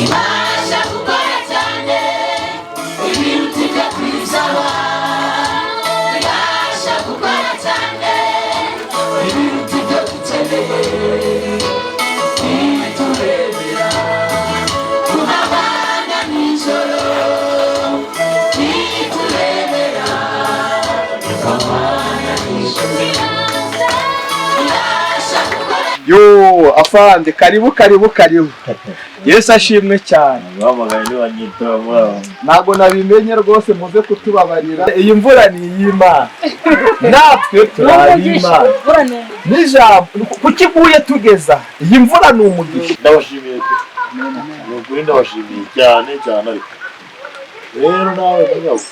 Ibasha gukora cyane ibiruta ibyo twisaba. Ibasha gukora cyane ibiruta ibyo dukeneye. Ntiturebera kuhabana nijoro, ntiturebera kuhabana nijoro. Ibasha gukora. Yo, afande, karibu, karibu, karibu. Yesu ashimwe cyane. Guhamagaye ntiwanyitaba muri aba. Ntabwo nabimenye rwose, muze kutubabarira. Iyi mvura ni iy'Imana, natwe turi ab'Imana. N'ijambo kuki iguye tugeza, iyi mvura ni umugisha. Ndabashimiye pe, ni ukuri ndabashimiye cyane cyane. Ariko rero nawe mugabo.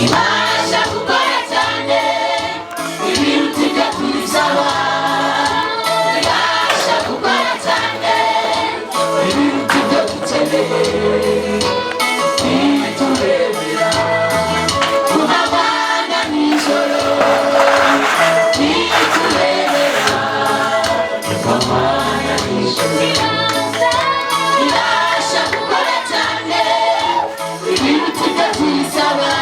Ibasha gukora cyane ibiruta ibyo twisaba. Ibasha gukora cyane ibiruta ibyo dukeneye. Ntiturebera kuhabana nijoro, ntiturebera kuhabana nijoro. Ibasha gukora cyane ibiruta ibyo twisaba.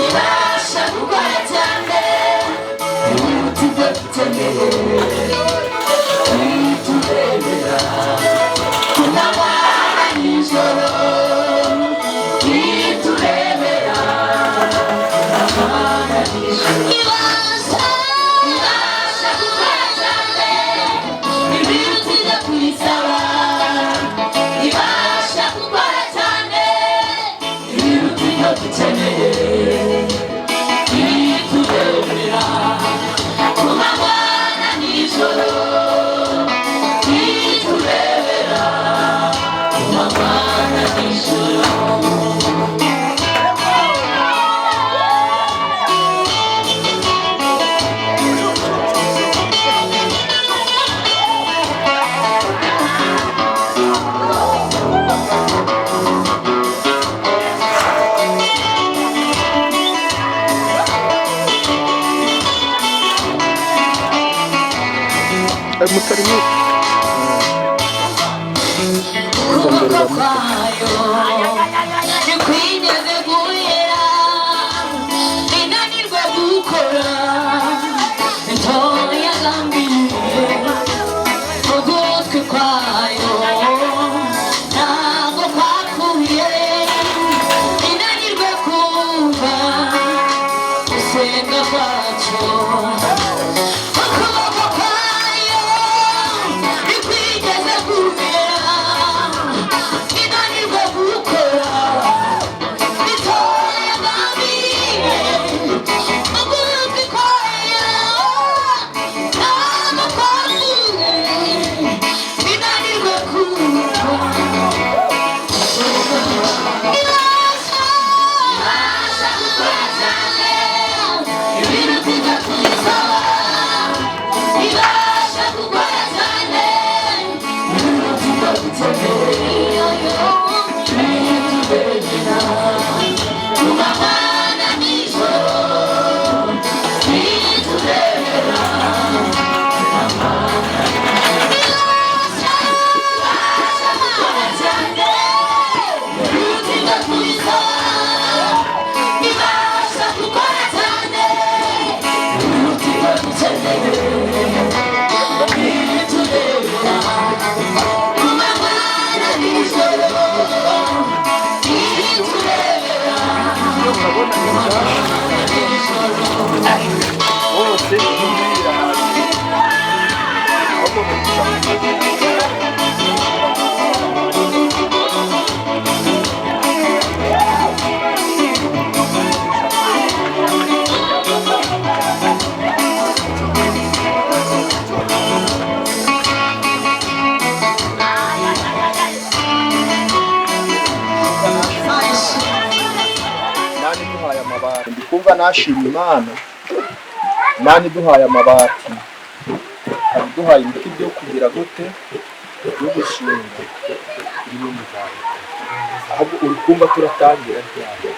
Ibasha gukora cyane ibiruta ibyo dukeneye. Ntiturebera kuhabana nijoro, ntiturebera kuhabana nijoro. Ibasha gukora cyane ibiruta ibyo twisaba. Ibasha gukora cyane ibiruta ibyo dukeneye. Ntiturebera kumanywa nijoro, ntiturebera kumanywa nijoro. Ukuboko kwayo ntikwigeze guhera, inanirwa gukora icyo yagambiriye. Ugutwi kwayo ntabwo kwapfuye, inanirwa kumva gusenga kwacu. Ukuboko kwayo ntikwigeze guhera, inanirwa gukora. Nashima Imana, Imana iduhaye amabati, ikaba iduhaye ibiti byo kugira gute, byo gushinga ibintu zawe. Ahubwo uri kumva turatangira ryari?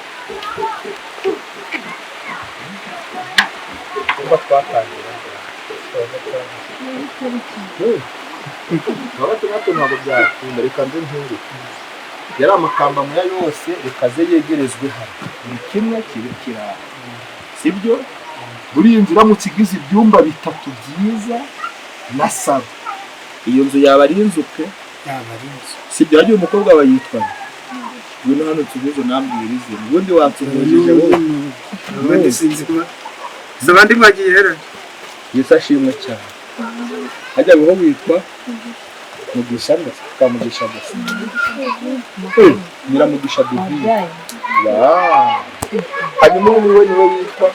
Kumva twatangira ryari? Kuwa gatandatu ntabwo byakunda. Reka nze nkunguke yari amakamba muya yose, reka aze yegerezwe hano, buri kimwe kibe kirara, sibyo? Buri nzu iramutse igize ibyumba bitatu byiza na salo, iyo nzu yaba ari inzu pe. Yaba ari inzu. Sibyo? Yagiye umukobwa aba yitwa ngwino hano nsubize, unambwira izina, ubundi wansuhuje wowe. Ubundi sinzi kuba izo bandi mwagiye rero. Yesu ashimwe cyane. Hajya ngo witwa Mugisha gusa, Kamugisha gusa. Eh, Nyiramugisha Divine. Wow. Hanyuma ubu niwe witwa?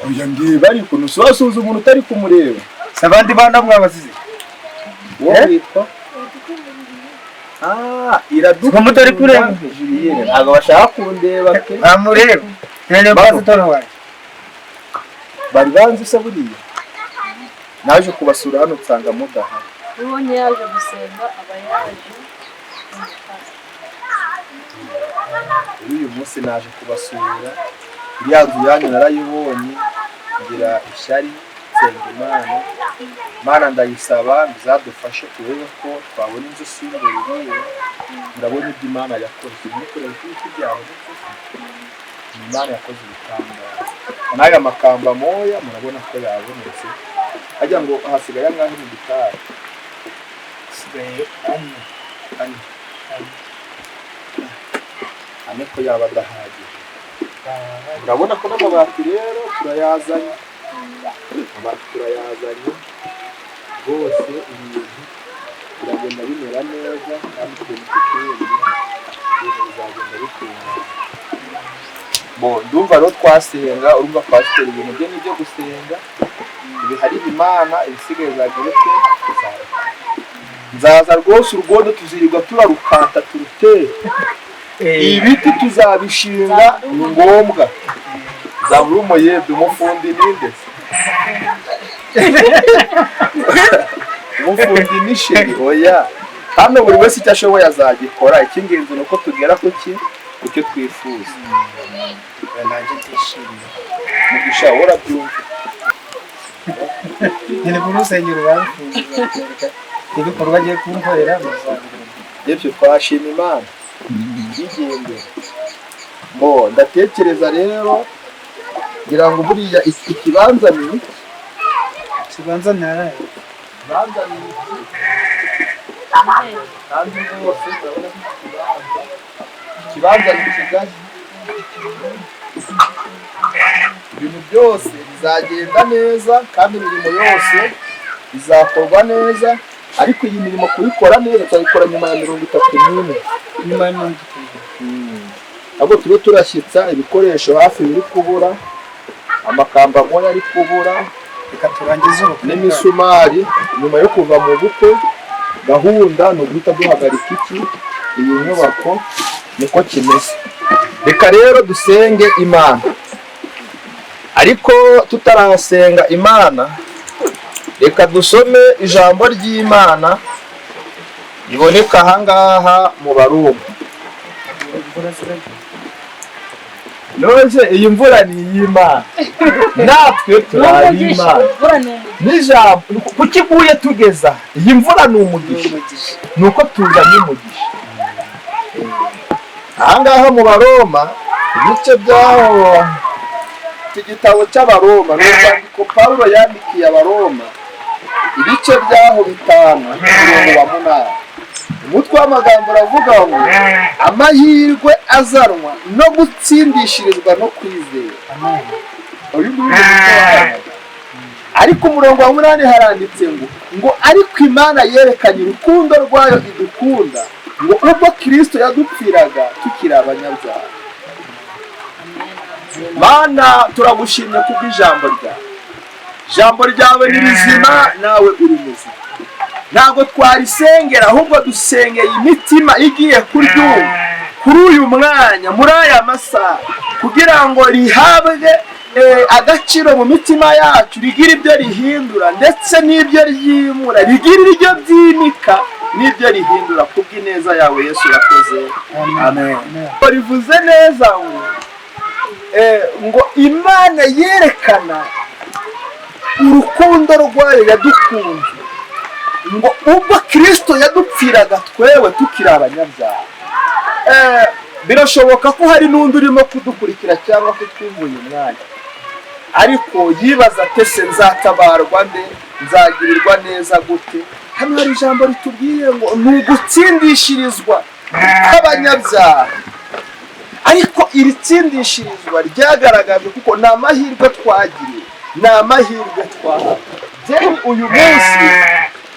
Oya, ndeba ariko ntusuhasuza umuntu utari kumureba. Si abandi bana mwabazize? Wowe witwa? Ah, Iradukunda. Ko mutari kureba? Julienne. Ntabwo bashaka kundeba pe. Bamureba rero. Bano. Pasitori wanjye. Bari banzi se buriya? Naje kubasura hano nsanga mudahari. Ubonye yaje gusenga aba yaje. Kuri uyu munsi naje kubasura, iriya nzu yanyu narayibonye ngira ishyari, nsenga Imana. Imana ndayisaba bizadufashe turebe ko twabona inzu isimbura iriya. Murabona ibyo Imana yakoze, mukorera ibiti byabonetse. Imana yakoze ibitangaza n'aya makamba moya murabona ko yabonetse. Hajya ngo hasigaye angahe mu gitari? Sigaye ane. Ane. Ane ko yaba adahagije? Urabona ko n'amabati rero turayazanye, amabati turayazanye rwose. Ibintu biragenda bimera neza kandi ukuntu ku kindi ibintu bizagenda bitungana. Bo ndumva rero twasenga. Urumva pasiteri ibintu bye ni ibyo gusenga, ibiharira Imana, ibisigaye bizagira ute? Nzaza rwose, urwondo tuzirirwa turarukata turutere, ibiti tuzabishinga, ni ngombwa. Nzabura umuyede, umufundi ninde? Umufundi ni sheri. Oya, hano buri wese icyo ashoboye azagikora. Icy'ingenzi ni uko tugera ku ki, ku cyo twifuza. Nanjye ndishimye. Mugisha, wowe urabyumva? Nyine ku rusengero barufunze, bakwereka ibikorwa agiye kunkorera muzabibona. Ibyo twashima Imana yigendera. Bo ndatekereza rero ngira ngo buriya ikibanza ni iki? Ikibanza ntaraye. Ikibanza ni iki, kandi rwose urabona ko ikibanza ni kigari. Ibintu byose bizagenda neza kandi imirimo yose izakorwa neza, ariko iyi mirimo kuyikora neza tuzayikora nyuma ya 31. Nyuma ya 30. Ahubwo tube turashyitsa ibikoresho hafi biri kubura, amakamba nkoya ari kubura. Reka turangize ubukwe. N'imisumari. Nyuma yo kuva mu bukwe, gahunda ni uguhita duhagarika iki, iyi nyubako, niko kimeze. Reka rero dusenge Imana, ariko tutarasenga Imana, reka dusome ijambo ry'Imana riboneka ahangaha mu Baroma. Imvura ziragwa. None iyi mvura ni iy'Imana, natwe turi ab'Imana. Imvura ni umugisha. N'ijambo kuki iguye tugeza iyi mvura ni umugisha. Umugisha. Ni uko tuzanye umugisha. Ahangaha mu Baroma, ibice byaho, iki gitabo cy'Abaroma ni urwandiko Pawulo yandikiye Abaroma, ibice byaho 5, umurongo wa 8, umutwe w'amagambo uravuga ngo amahirwe azanwa no gutsindishirizwa no kwizera. Amen. Uyu nguyu ni umutwe w'aya. Ariko umurongo wa 8 haranditse ngo ariko Imana yerekanye urukundo rwayo idukunda, ngo ubwo Kirisito yadupfiraga tukiri abanyabyaha. Mana, turagushimye kubw'ijambo ryawe. Ijambo ryawe ni rizima, nawe uri muzima. Ntabwo twarisengera, ahubwo dusengeye imitima igiye kuryumva. Kuri uyu mwanya, muri aya masaha, kugira ngo rihabwe agaciro mu mitima yacu, rigira ibyo rihindura ndetse n'ibyo ryimura, rigira ibyo byimika n'ibyo rihindura, kubw'ineza yawe Yesu urakoze, amen. Rivuze neza ngo Imana yerekana urukundo rwayo yadukunze, ngo ubwo Kirisito yadupfiraga twewe tukiri abanyabyaha. Birashoboka ko hari n'undi urimo kudukurikira cyangwa kutwumva uyu mwanya, ariko yibaza ati: "Ese nzatabarwa nde? Nzagirirwa neza gute?" Hano hari ijambo ritubwiye ngo ni ugutsindishirizwa kw'abanyabyaha, ariko iri tsindishirizwa ryagaragajwe kuko ni amahirwe twagiriwe, ni amahirwe twahawe. Njyewe uyu munsi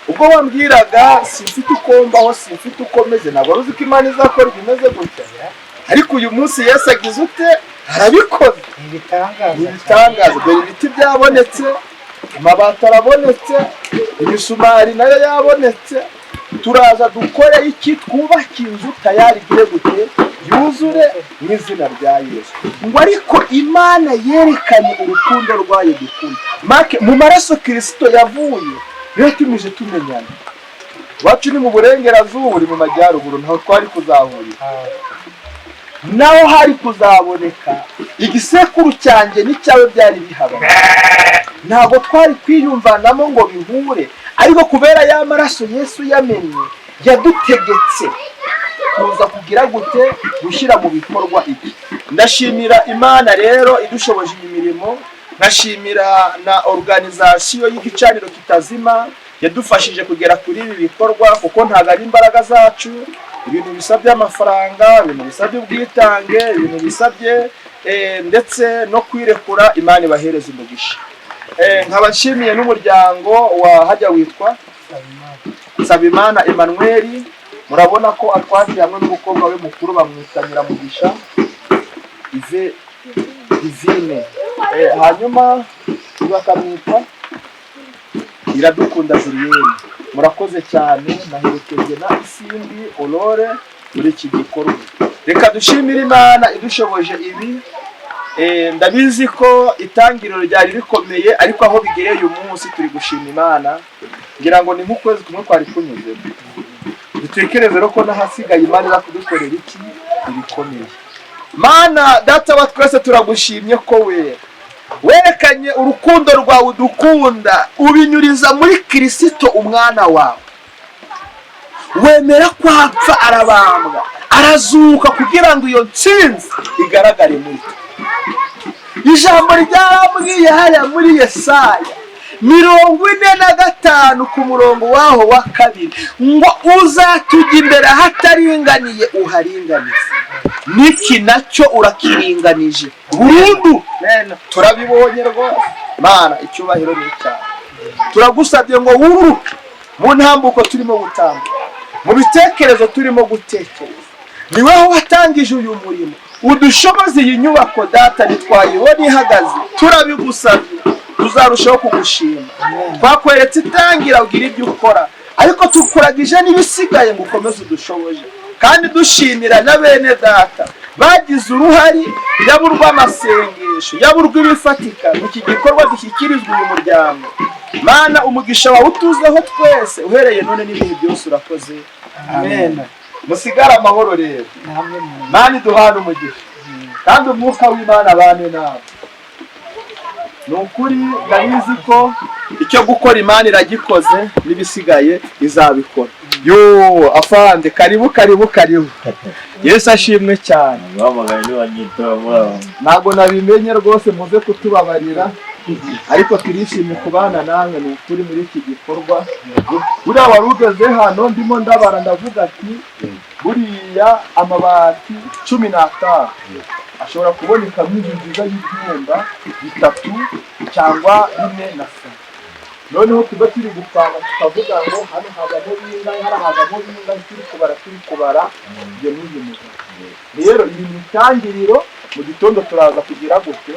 ubwo wambwiraga, simfite uko mbaho, simfite uko meze, ntabwo wari uzi ko Imana izakora ibimeze gutya, ariko uyu munsi Yesu agize ute? Arabikoze. Ni ibitangaza. Ni ibitangaza. Dore ibiti byabonetse, amabati arabonetse, imisumari nayo yabonetse. Turaza dukore iki? Twubake inzu tayari igire gute? Yuzure, mu izina rya Yesu. Ngo ariko Imana yerekanye urukundo rwayo dukunda make mu maraso Kirisito yavuye. Rero tumije tumenyana, iwacu ni mu burengerazuba, uri mu majyaruguru, ntaho twari kuzahurira, naho hari kuzaboneka igisekuru cyanjye n'icyawe byari bihabanye, ntabwo twari kwiyumvanamo ngo bihure. Ariko kubera ya maraso Yesu yamennye, yadutegetse kuza kugira gute? Gushyira mu bikorwa ibi. Ndashimira Imana rero idushoboje iyi mirimo, nkashimira na organization y'Igicaniro Kitazima yadufashije kugera kuri ibi bikorwa, kuko ntabwo ari imbaraga zacu. Ibintu bisabye amafaranga, ibintu bisabye ubwitange, ibintu bisabye ndetse no kwirekura. Imana ibahereza umugisha. Nkaba nshimiye n'umuryango wa hajya witwa Nsabimana Emmanuel. Murabona ko atwakiye hamwe n'umukobwa we mukuru, bamwita Nyiramugisha Ive Divine. Hanyuma bakamwita Iradukunda Julienne. Murakoze cyane. Naherekeje na Isimbi Aurore muri iki gikorwa. Reka dushimire Imana idushoboje ibi. Ndabizi ko itangiriro ryari rikomeye, ariko aho bigereye uyu munsi turi gushima Imana. Ngira ngo ni nk'ukwezi kumwe kwari kunyuzemo. Dutekereze rero ko n'ahasigaye Imana iza kudukorera iki? Ibikomeye. Mana Data wa twese, turagushimye ko wera werekanye urukundo rwawe udukunda, ubinyuriza muri Kirisito umwana wawe. Wemera ko apfa, arabambwa, arazuka, kugira ngo iyo ntsinzi igaragare muri twe. Ijambo ryarambwiye hariya muri Yesaya 45 ku murongo waho wa 2 ngo uzatujya imbere ahataringaniye uharinganize. Niki nacyo urakiringanije burundu, turabibonye rwose. Mana, icyubahiro ni icyawe. Turagusabye ngo wururuke mu ntambuko turimo gutambuka, mu bitekerezo turimo gutekereza. Ni wowe watangije uyu murimo, udushoboze iyi nyubako. Data, ntitwayibona ihagaze. Turabigusabye, tuzarushaho kugushima. Twakweretse itangira, ugira ibyo ukora, ariko tukuragije n'ibisigaye ngo ukomeze udushoboje. Kandi dushimira na bene data bagize uruhari, yaba urw'amasengesho, yaba urw'ibifatika mu iki gikorwa gishyikirizwa uyu muryango. Mana, umugisha wawe utuzeho twese uhereye none n'ibihe byose. Urakoze, amen. Musigare amahoro rero. Namwe mu Mana iduhane umugisha, kandi umwuka w'Imana abane nawe. Ni ukuri ndabizi ko icyo gukora Imana iragikoze, n'ibisigaye izabikora. Yo afande, karibu, karibu, karibu. Yesu ashimwe cyane. Guhamagaye ntibanyitaba muri abo. Ntabwo nabimenye rwose, muze kutubabarira, ariko turishimye kubana namwe. Ni ukuri muri iki gikorwa, buriya wari ugeze hano ndimo ndabara, ndavuga ati buriya amabati 15 ashobora kubonekamo inzu nziza y'ibyumba bitatu cyangwa bine na salo. Noneho tuba turi gupanga, tukavuga ngo hano havamo bingahe, hano havamo bingahe, turi kubara, turi kubara. Ibyo ni uyu mugabo rero, iri ni itangiriro. Mu gitondo turaza kugira gute?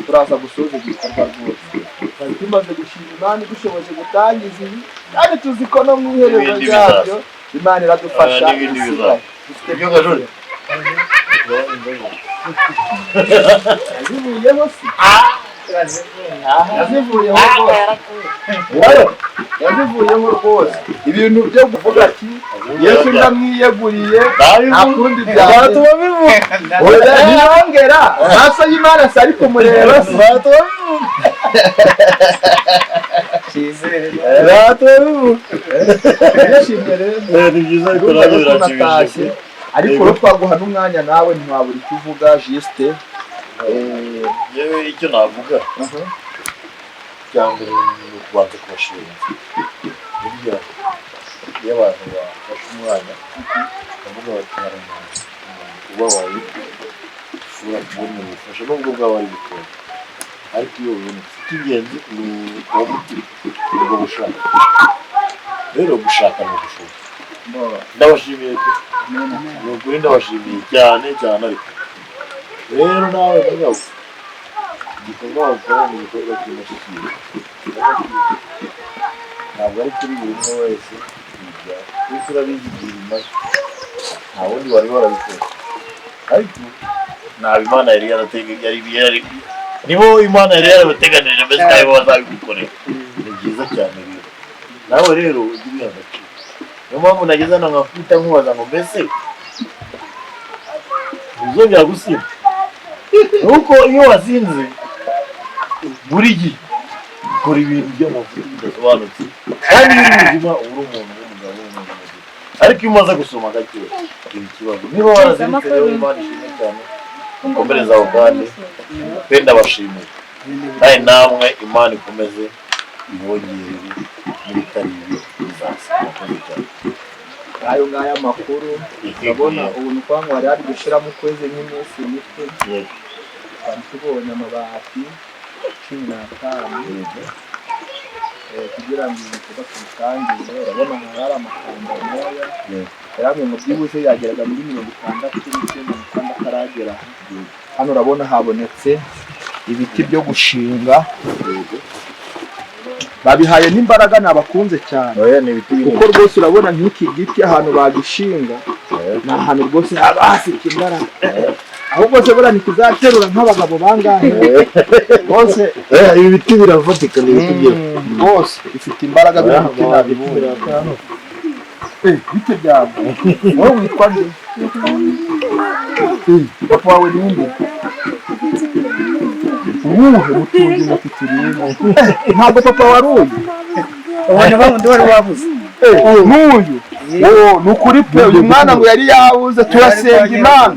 Turaza gusoza igikorwa rwose. Twari tumaze gushima Imana idushoboje gutangiza ibi, kandi tuzi ko no mu iherezo N'ibindi ryabyo Imana iradufasha. N'ibindi Ibisigaye. bizaza. Dufite Ibyo gajore. Mugabane inzoga. Yazivuyeho se? Yazivuyeho rwose. Yazivuyeho rwose. Ibintu byo kuvuga ati Yesu ndamwiyeguriye, nta kundi byagenda. Ntiyongera amaso y'Imana si ari kumureba se. Ndishimye rero. Ni byiza, ariko Urumva nawe rero ko birashimishije. natashye, ariko rero twaguha n'umwanya nawe, ntiwabura icyo uvuga jisite. Yewe, icyo navuga cya mbere ni ukubanza kubashimira. Burya iyo abantu bafashe umwanya bakavuga bati hari umuntu ubabaye ushobora kubona ubufasha, nubwo bwaba ari butoya, ariko iyo bubonetse, icy'ingenzi ni uwo mutima, ubwo bushaka. Rero gushaka ni ugushobora. Ndabashimiye pe, ni ukuri ndabashimiye cyane cyane. Ariko rero nawe mugabo, igikorwa wakora ni igikorwa cy'indashyikirwa, ntabwo ari kuri buri umwe wese ibyawe, kuko urabizi igihe bimaze, nta wundi wari warabikora. Ariko ntabwo Imana yari yarateganya, yari nibo Imana yari yarabateganije mbese, nawe bazabigukorera. Ni byiza cyane. Rero nawe rero ujye ubiha agaciro. Niyo mpamvu nageze hano nkakwita nkubaza ngo mbese ntuzongera gusinda, nuko iyo wasinze buri gihe ukora ibintu by'amafuti bidasobanutse, kandi iyo uri muzima uba uri umuntu w'umugabo, w'umuntu muzima. Ariko iyo umaze gusoma gake iba ikibazo. Niba waraziritse rero, Imana ishimwe cyane, mukomereze aho. Kandi pe ndabashimiye, kandi namwe Imana ikomeze ibongerere muri karindwi bizaza. Murakoze cyane. Ayo ngayo amakuru urabona ubu ni ukuvuga ngo hari hari gushyiramo ukwezi nk'iminsi mike. Twari tubonye amabati 15 kugira ngo ibikorwa tubitangize. Urabona aha hari amakamba moya yarambwiye ngo byibuze yageraga muri 69 kandi ataragera hano. Urabona habonetse ibiti byo gushinga, babihaye n'imbaraga, nabakunze cyane. Oya, ni ibiti binini. Kuko rwose urabona nk'iki giti ahantu bagishinga ni ahantu rwose haba hafite imbaraga. Ahubwo se buriya ntituzaterura nk'abagabo bangahe rwose? Ibi biti birafatika, ni ibiti byiza. Rwose bifite imbaraga, bino biti nabibonye. Bite byawe? Wowe witwa nde? Papa wawe ni nde? Uwuhe mutunzi mufite urimo? Ntabwo papa wari uyu. Ubona ba wundi wari wabuze. N'uyu. Oh, ni ukuri pe, uyu mwana ngo yari yabuze, turasenga Imana,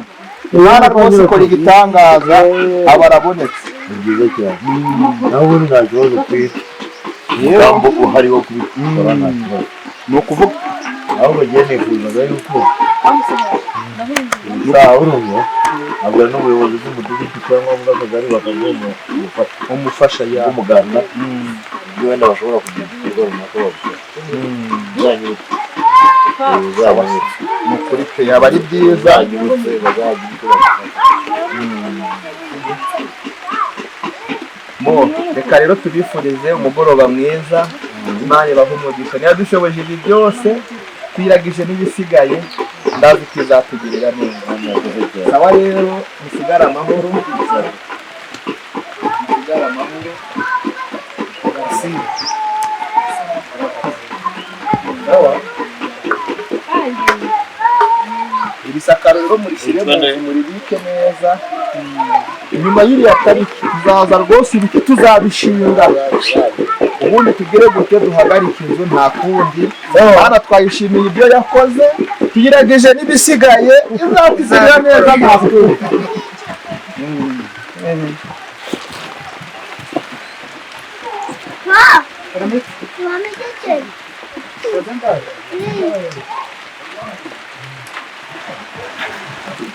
Imana rwose ikora igitangaza, aba arabonetse. Ni byiza cyane. Nawe ubundi nta kibazo twite, umugambi uhari wo kubikora nta kibazo. Ni ukuvuga Ahubwo ngiye nifuzaga yuko ubutaha, urumva, abwira n'ubuyobozi bw'umudugudu cyangwa bw'akagari bakaguha ubufasha umufasha ya bw'umuganda, ibyo wenda bashobora kugira igikorwa runaka babikora uzanyibutse, uzabanyibutse. Ni ukuri pe, yaba ari byiza. Uzanyibutse, bazagira icyo bagufasha. Mo reka rero tubifurize umugoroba mwiza, Imana ibahe umugisha. Niba dushoboje ibi byose, twiragije n'ibisigaye, ndazi ko izatugirira neza. Murakoze cyane. Sawa rero, musigare amahoro, musigare amahoro. Merci. Sawa. Iri sakaro rero murishyire mu nzu, muribike neza. Inyuma y'iriya tariki tuzaza rwose, ibiti tuzabishinga, ubundi tugere gute duhagarike inzu. Nta kundi, Mana twayishimiye ibyo yakoze, tuyiragije n'ibisigaye, izatugirira neza, nta kundi. Mama, kitchen.